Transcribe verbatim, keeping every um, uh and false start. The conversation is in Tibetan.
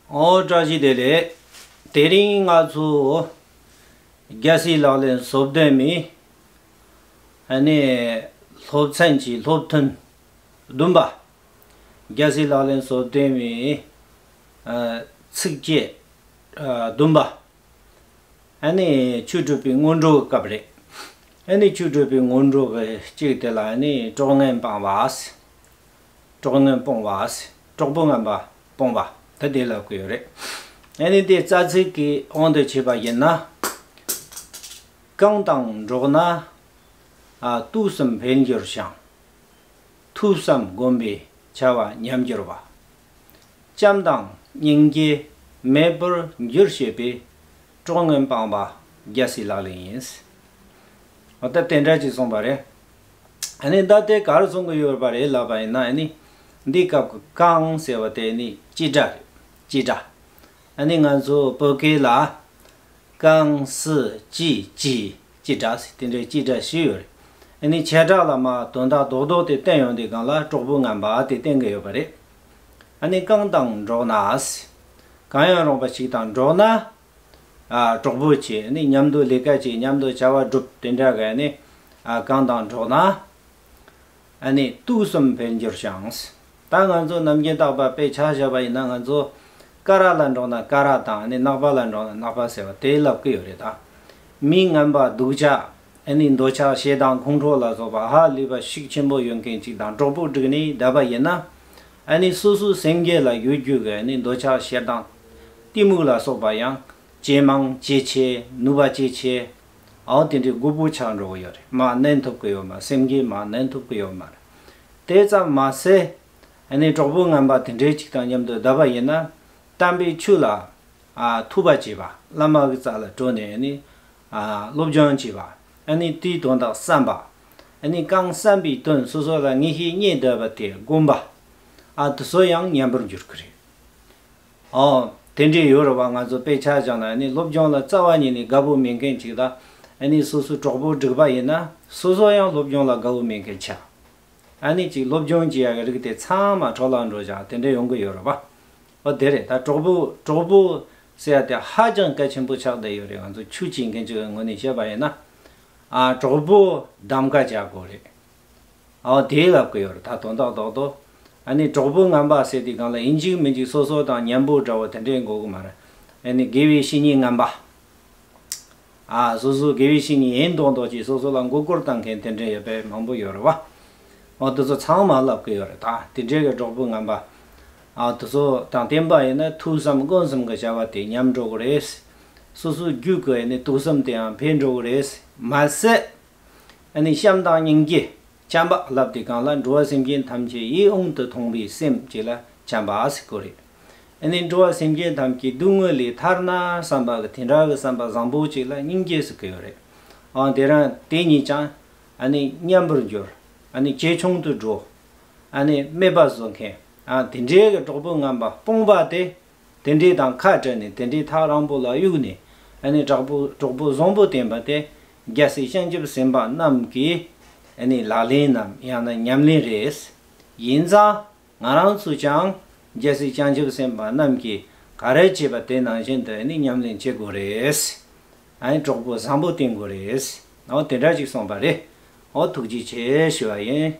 ཨོ་བཀྲ་ཤིས་བདེ་ལེགས། དེ་རིང་ང་ཚོ་རྒྱལ་སྲས་ལག་ལེན་སོ་བདུན་མའི་ཨ་ནི་སློབ་ཚན་གྱི་སློབ་ཐུན་བདུན་པ། རྒྱལ་སྲས་ལག་ལེན་སོ་བདུན་མའི་ཨ་ཚིགས་བཅད་ཨ་བདུན་པ། ཨ་ནི་ཆོས་སྒྲུབ་པའི་སྔོན་འགྲོ་གི་སྐབས་རེད། ཨ་ནི་ཆོས་སྒྲུབ་པའི་སྔོན་འགྲོ་གི་གཅིག་དེ་ལ་ཨ་ནི་གྲོགས་ངན་སྤང་བ། གྲོགས་ངན་སྤོང་བ། གྲོགས་པོ་ངན་པ་སྤོང་བ་ད་དེ་ལབ་ཀྱི་ཡོད་རེད། ཨ་ནི་དེ་རྩ་ཚིག་གི་དབང་དུ་བྱས་པ་ཡིན་ན། གང་དང་འགྲོགས་ན་ཨ་དུག་གསུམ་འཕེལ་འགྱུར་ཞིང་། ཐོས་བསམ་སྒོམ་པའི་བྱ་བ་ཉམས་འགྱུར་བ། བྱམས་དང་སྙིང་རྗེ་མེད་པར་འགྱུར་བྱེད་པའི་གྲོགས་ངན་སྤངས་པ་རྒྱལ་སྲས་ལག་ལེན་ཡིན། འོ་ད་དེ་འདྲ་ཅིག་གསུངས་པ་རེད། ཨ་ནི་ད་དེ་ག་རེ་གསུང་གི་ཡོད་པ་རེད་ལབ་པ་ཡིན་ན། ཨ་ནི་འདི་སྐབས་ཀྱི་གང་ཟེར་བ་དེ་ནི་སྤྱི་སྒྲ་རེད། སྤྱི་སྒྲ། ཨ་ནི་ང་ཚོ་བོད་སྐད་ལ་གང་སུ་ཅི་ཅི་སྤྱི་སྒྲ་ཟེར་དེ་འདྲའི་སྤྱི་སྒྲ་ཞིག་ཡོད་རེད། ཨ་ནི་བྱེ་བྲག་ལ་མ་དོན་དག་རྡོག་རྡོག་དེ་བསྟན་ཡོང་དུས་སྒང་ལ་གྲོགས་པོ་ངན་པ་དེ་བསྟན་གི་ཡོད་པ་རེད། ཨ་ནི་གང་དང་འགྲོགས་ན་ཟེར། གང་ཡང་རུང་བ་ཞིག་དང་འགྲོགས་ན། ཨ་གྲོགས་པོ་བྱེད། ཨ་ནི་མཉམ་དུ་ལས་ཀ་བྱེད། མཉམ་དུ་བྱ་བ་སྒྲུབ། དེ་འདྲ་གི་ཨ་ནི་ཨ་གང་དང་འགྲོགས་ན། ཨ་ནི་དུག་གསུམ་འཕེལ་འགྱུར་ཞིང་། ད་ང་ཚོ་ནམ་རྒྱུན་རྟག་པར་དཔེ་ཆ་བཞག་པ་ཡིན་ན། ང་ཚོ་ཀ་ར་ལ་འགྲོགས་ན་ཀ་ར་དང་། ཨ་ནི་ནག་པ་ལ་འགྲོགས་ན་ནག་པ་ཟེར་བ་དེ་ལབ་ཀྱི་ཡོད་རེད་ད། མི་ངན་པ་སྡུག་ཅག་ཨ་ནི་འདོད་ཆགས་ཞེ་སྡང་ཁོང་ཁྲོ་ལ་སོགས་པ་ཧ་ལས་པ་ཤུགས་ཆེན་པོ་ཡོད་མཁན་ཅིག་དང་གྲོགས་པོ་བསྒྲིགས་ནས་བསྡད་པ་ཡིན་ན། ཨ་ནི་སོ་སོའི་སེམས་རྒྱུད་ལ་ཡོད་རྒྱུ་གི་ཨ་ནི་འདོད་ཆགས་ཞེ་སྡང་གཏི་མུག་ལ་སོགས་པ་ཡང་ཇེ་མང་ཇེ་ཆེ། ནུས་པ་ཇེ་ཆེ། ཨའོ་དེ་འདྲའི་རྒོད་པོ་ཆགས་འགྲོ་གི་ཡོད་རེད། མར་མནན་ཐུབ་ཀྱི་ཡོད་མ། སེམས་རྒྱུད་མར་མནན་ཐུབ་ཀྱི་ཡོད་མ་རེད། དེ་ཙམ་མ་ཟད། ཨ་ནི་གྲོགས་པོ་ངན་པ་དེ་འདྲའི་ཅིག་དང་མཉམ་དུ་བསྡད་པ་ཡིན་ན། དམ་པའི་ཆོས་ལ་ཨ་ཐོས་པ་བྱེད་པ། བླ་མ་གི་རྩ་ལ་འགྲོ་ནས་ཨ་ནི་ཨ་སློབ་སྦྱོང་བྱེད་པ། ཨ་ནི་དེའི་དོན་དག་བསམ་པ། ཨ་ནི་གང་བསམ་པའི་དོན་སོ་སོ་ལ་ངེས་ཤེས་རྙེད་བསྡད་པ་དེ་སྒོམ་པ། ཨ་དེ་ཚོ་ཡང་ཉམས་པར་འགྱུར་གི་རེད། ཨོ། དེ་འདྲའི་ཡོད་རེད་བ། ང་ཚོ་དཔེ་ཆ་བཞག་ན་ནི་སློབ་སྦྱོང་ལ་རྩ་བ་ཉིད་ནས་དགའ་པོ་མེད་མཁན་ཅིག་དང་། ཨ་ནི་སོ་སོའི་གྲོགས་པོ་བསྒྲིགས་པ་ཡིན་ན། སོ་སོ་ཡང་སློབ་སྦྱོང་ལ་དགའ་པོ་མེད་མཁན་ཆགས། ཨ་ནི་ཅིག་སློབ་སྦྱོང་བྱེད་ཡག་གི་རིགས་དེ་ཚང་མ་འཕྲོ་བརླག་འགྲོ་བཞག་དེ་འདྲ་ཡོང་གི་ཡོད་རེད་བ། ཨོ་དེ་རེད། ད་གྲོགས་པོ་གྲོགས་པོ་ཟེར་ཡ་དེ་ཧ་ཅང་གལ་ཆེན་པོ་ཆགས་བསྡད་ཡོད་རེད། ང་ཚོ་ཆོས་བྱེད་མཁན་ཅིག་གི་ངོས་ནས་བཤད་པ་ཡིན་ན། ཨ་གྲོགས་པོ་གདམ་ག་བྱ་དགོས་རེད། ཨོ་དེ་ལབ་ཀྱི་ཡོད་རེད། ད་དོན་དག་རྡོག་རྡོག་ཨ་ནི་གྲོགས་པོ་ངན་པ་ཟེར་དུས་སྒང་ལ་ཡིན་གཅིག་མིན་གཅིག་སོ་སོ་དང་མཉམ་པོ་འདྲ་བོ་དེ་འདྲའི་དགོས་ཀྱི་མ་རེད། ཨ་ནི་དགེ་བའི་བཤེས་གཉེན་ངན་པ། ཨ་སོ་སོ་དགེ་བའི་བཤེས་གཉེན་ཡིན་མདོག་མདོག་ཅིག་སོ་སོ་ལ་མགོ་སྐོར་བཏང་མཁན་དེ་འདྲ་ཡོད་པའི་མང་པོ་ཡོད་རེད་བ། ཨོ་དེ་ཚོ་ཚང་མ་ལབ་ཀྱི་ཡོད་རེད། ད་དེ་འདྲའི་གི་གྲོགས་པོ་ངན་པ། ཨ་དེ་ཚོ་དང་བསྟེན་པ་ཡིན་ན་ཐོས་བསམ་སྒོམ་གསུམ་གྱི་བྱ་བ་དེ་ཉམས་འགྲོ་གི་རེད། སོ་སོའི་རྒྱུད་ཀྱི་ཨ་ནི་དུག་གསུམ་དེའང་འཕེལ་འགྲོ་གི་རེད། མ་ཟད། ཨ་ནི་བྱམས་དང་སྙིང་རྗེ། བྱམས་པ་ལབ་དུས་སྒང་ལ་འགྲོ་བ་སེམས་ཅན་ཐམས་ཅད་ཡིད་འོང་དུ་མཐོང་བའི་སེམས་ཅིག་ལ་བྱམས་པ་ཟེར་གོ་རེད། ཨ་ནི་འགྲོ་བ་སེམས་ཅན་ཐམས་ཅད་སྡུག་བསྔལ་ལས་ཐར་ན་བསམ་པ་གི་དེ་འདྲ་གི་བསམ་པ་བཟང་པོ་ཅིག་ལ་སྙིང་རྗེ་ཟེར་གི་ཡོད་རེད། ཨ་དེ་རང་དེ་གཉིས་ཀྱང་ཨ་ནི་མཉམ་པར་འགྱུར། ཨ་ནི་ཇེ་ཆུང་དུ་འགྲོ། ཨ་ནི་སྨད་པ་བཟོ་མཁན། ཨ་དེ་འདྲའི་གི་གྲོགས་པོ་ངན་པ་སྤོང་བ་དེ། དེ་འདྲའི་དང་ཁ་བྲལ་ནས་དེ་འདྲའི་ཐག་རིང་པོ་ལ་གཡུགས་ནས། ཨ་ནི་གྲོགས་པོ་གྲོགས་པོ་བཟང་པོ་བསྟེན་པ་དེ་རྒྱལ་སྲས་བྱང་ཆུབ་སེམས་དཔའ་རྣམས་ཀྱི་ཨ་ནི་ལག་ལེན་ནམ་ཡང་ན་ཉམས་ལེན་རེད། ཡིན་ཙང་ང་རང་ཚོས་ཀྱང་རྒྱལ་སྲས་བྱང་ཆུབ་སེམས་དཔའ་རྣམས་ཀྱིས་ག་རེ་བྱས་པ་དེ་ནང་བཞིན་དུ་ཨ་ནི་ཉམས་ལེན་བྱེད་དགོས་རེད། ཨ་ནི་གྲོགས་པོ་བཟང་པོ་བསྟེན་དགོས་རེད། འོ་དེ་འདྲ་ཅིག་གསུངས་པ་རེད། འོ་ཐུགས་རྗེ་ཆེ་ཞུ་བ་ཡིན།